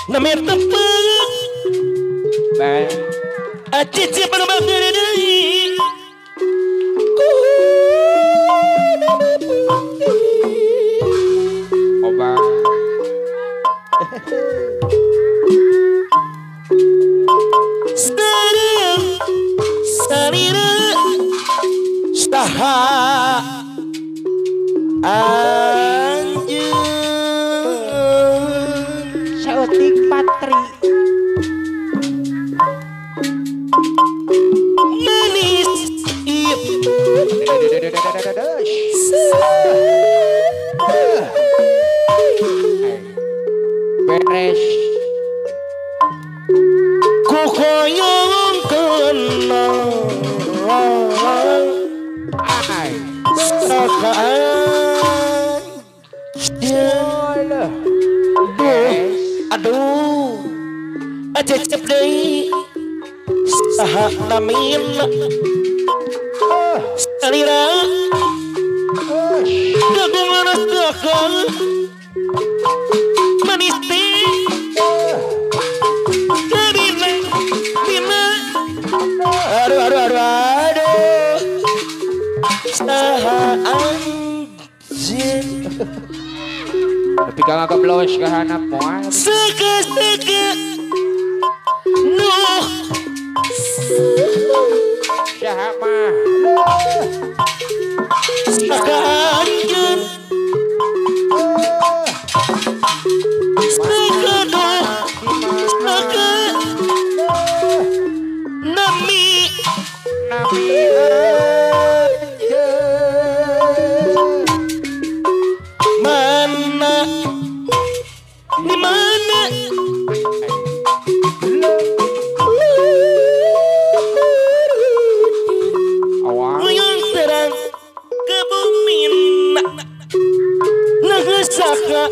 Nami tepeng Acecep anu bager deui Obang Sareng salira saha anjeun saeutik patri manis beres ku hoyong kenal saka anjeun aduh acecep deui saha namina salira kagungan saha manis teh kabina bina aduh aduh aduh aduh saha anjeun tapi kalau keblos kahanap moal seke seke nuh saha mah saka anjeun seke nuh seke nami nami anjeun mana di mana Uyun terang ke bumi Nagesaka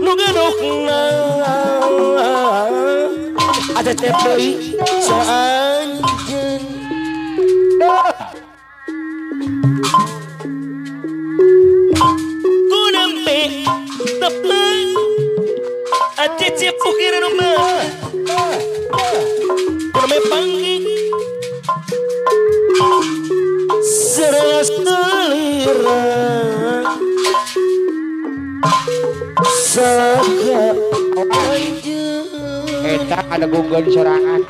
nu gaduhna Acecep deui saanjeun Ku nembe tepeng Acecep ukiran mah Ku nembe panggih Seras salira Saka anjeun eta ada gunggeun sorangan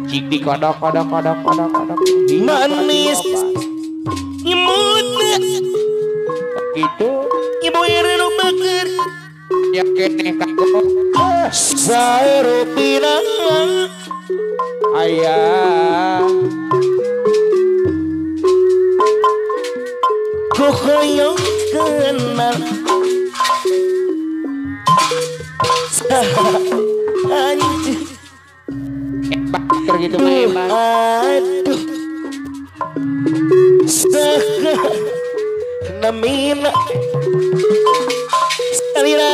cik di kodok kodok kodok kodok kodok manis imutna gitu ibu ira nu bager ya keneh kagok saerupina aya ku hoyong kenal saha anjeun bager gitu mah hebat aduh saha namina salira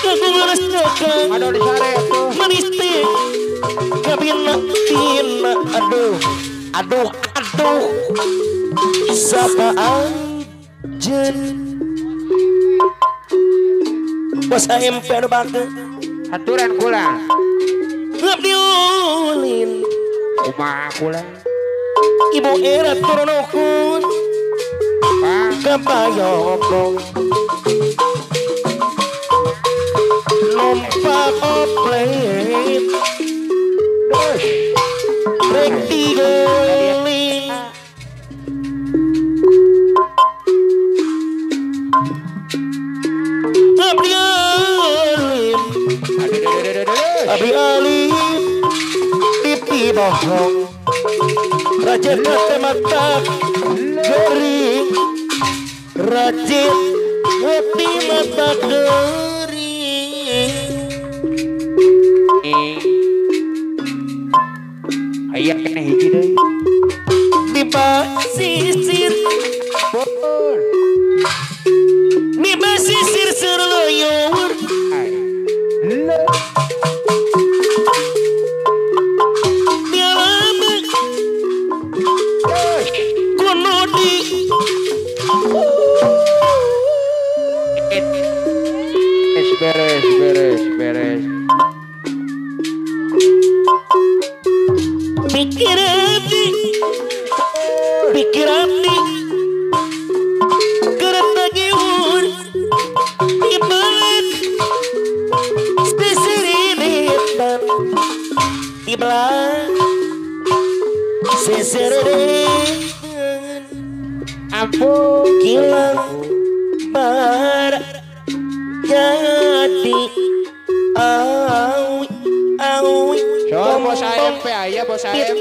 kagungan saka aduh disare tuh manis teh kabina tina aduh aduh aduh saka anjeun bos AMP anu bager aturan kula ngabdi ulin kumaha kula ibu era turunukun kabayobong numpak oplet rek digeling abdi alim abdi alim pipi bohong rajin mata kering rajin hati mata kering aya keneh hiji deui di pasisir di pasisir serluyur di alam kuno di beres beres beres. Pikir hati, pikir hati, kereta giur, dibelit, sisiritan, dibelah, sisiritan, ampun, kilang bar, jadi, awi, awi. Bos AMP aya, bos AMP.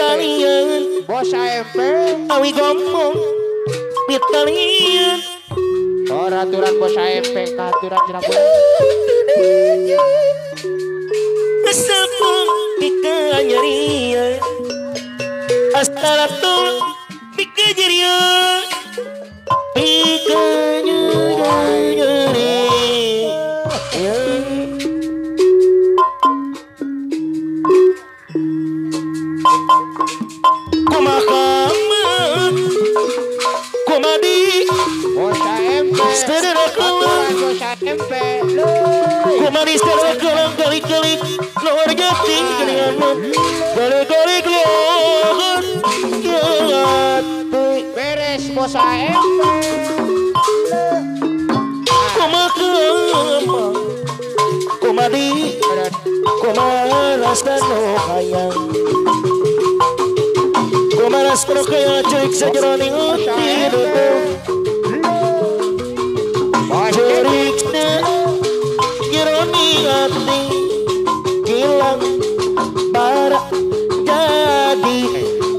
Bos AMP. Awi gombong pitalian. Oh, aturan bos AMP katuran cenah. Kesepung pikanyarian. Astaratul pikajarian. Pikanyarian. Kumadi bos AMP bos AMP kumadi serakalang kali-kali luar jati kalian kali-kali keluar jati beres bos AMP kumakama kumadi kumalas no hayang kumalas no hayang cerik sejeroning uti cerik sejeroning ati kilang bara jadi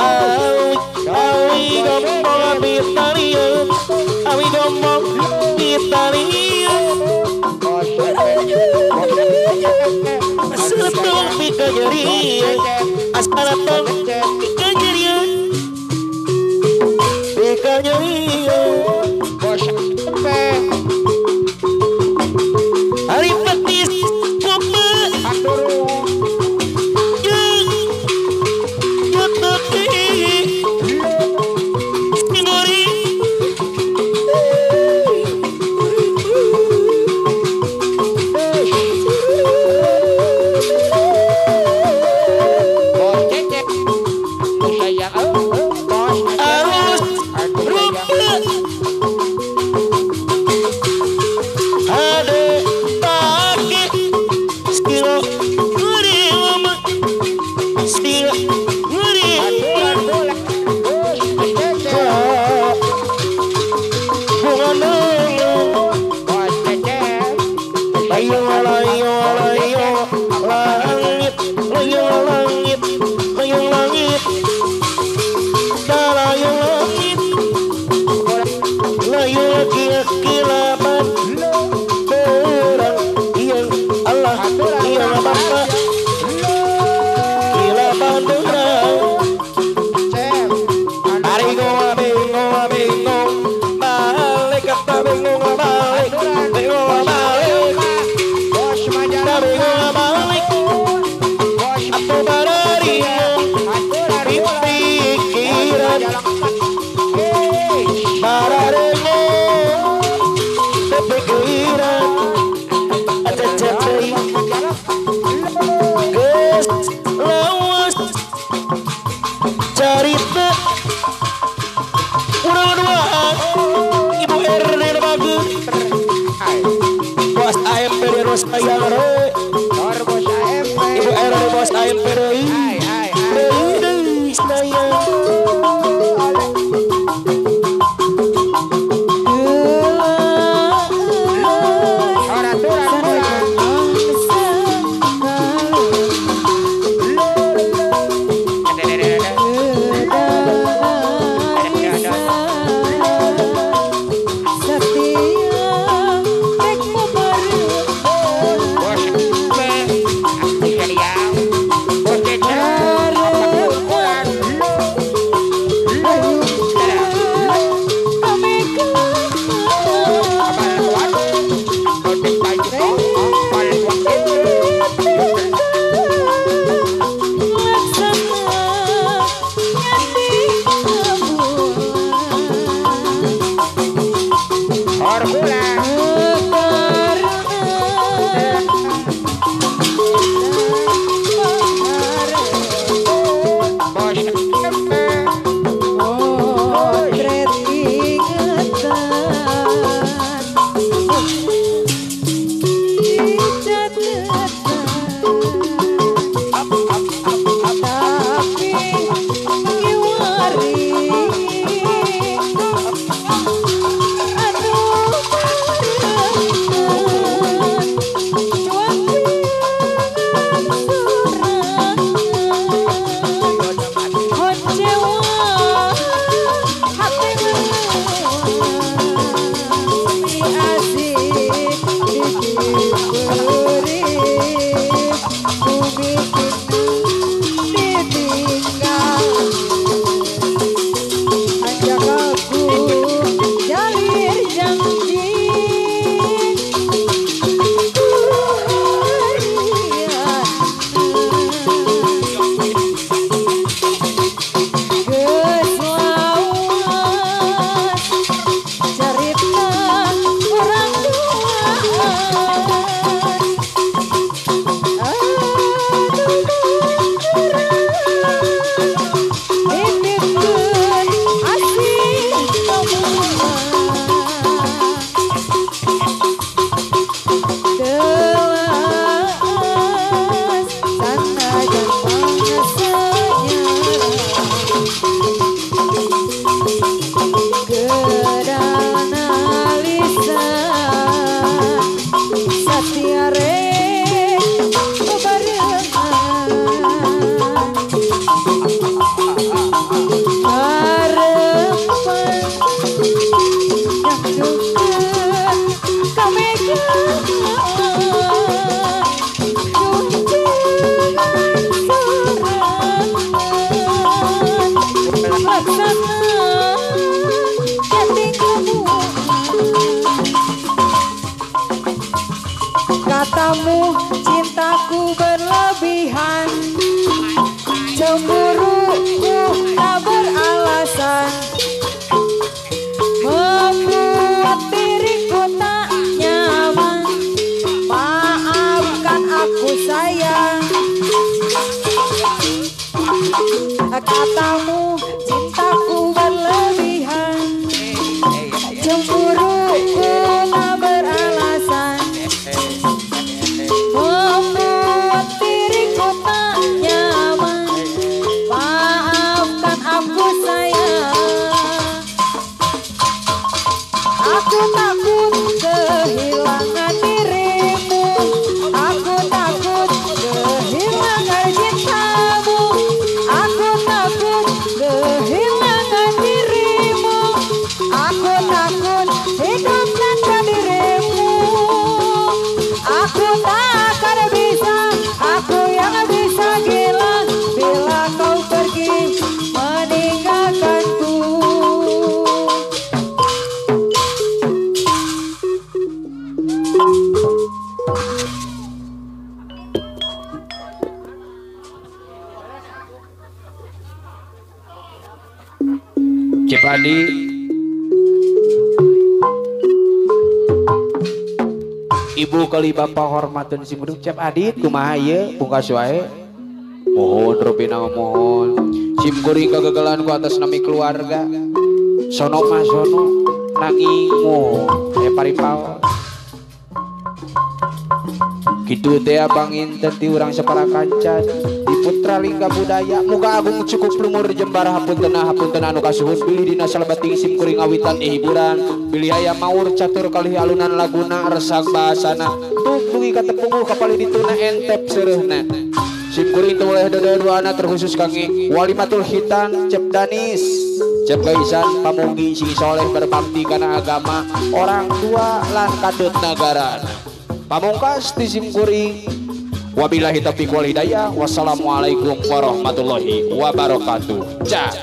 awi awi gombong bitalian awi gombong bitalian asalatong pikanyarian asalatong pikanyarian pikanyarian bos AMP hari petis kope jeung juteki singgori bos cecep sayang bos arus rupa ada pake stilo ngurim stilo ngurim bunga nungu bos cecep ayo ayo ayo langit ayo langit ayo langit dalayo langit layo kilapan terang yang Allah yang Bapa kilapan terang hari goa bingung bingung balik kata bingung balik bingung balik bos majalah bingung balik bos atau bararingung pikiran bararingung pikiran acecei geus lawas carita urang duaan ibu RD bagus bos AMP bos sayang re bos AMP ibu RD bos AMP deui deui deui sayang Bos Katamu cintaku berlebihan, cemburuku tak beralasan, membuat diriku tak nyaman. Maafkan aku sayang. Katamu cintaku berlebihan, cemburuku tak beralasan, membuat diriku tak nyaman. Maafkan aku sayang. Aku takut kehilangan dirimu, aku takut kehilangan cintamu, aku takut kehilangan dirimu, aku takut hidup tanpa dirimu. Aku takkan bisa, aku yang bisa gila bila kau pergi meninggalkanku. Cipadi Ibu kali bapak hormatun sing kudu Cep Adit kumaha ieu pungkas wae. Mohon Robina mohon sim kuring kegagalan ku atas nami keluarga. Sono mah sono nanging moh paripal. Kitu teh panginten ti urang sapara kanca di Putra Lingga Budaya. Muga agung cukup lumur jembar hapunten anu kasuhun bilih dina salebeting sim kuring awitan hiburan bilih aya maur catur kalih alunan laguna resag bahasana tuk dugi ka tepungguh kapali dituna entep seureuhna. Sim kuring teu boleh doa-doana terkhusus kangge Walimatul Khitan Cep Danis Cep Gaisan pamugi sing soleh berbakti kana agama orang tua lan kadeut nagara. Pamungkas di sim kuring wabillahi taufiq wal hidayah. Wassalamualaikum warahmatullahi wabarakatuh. Cah.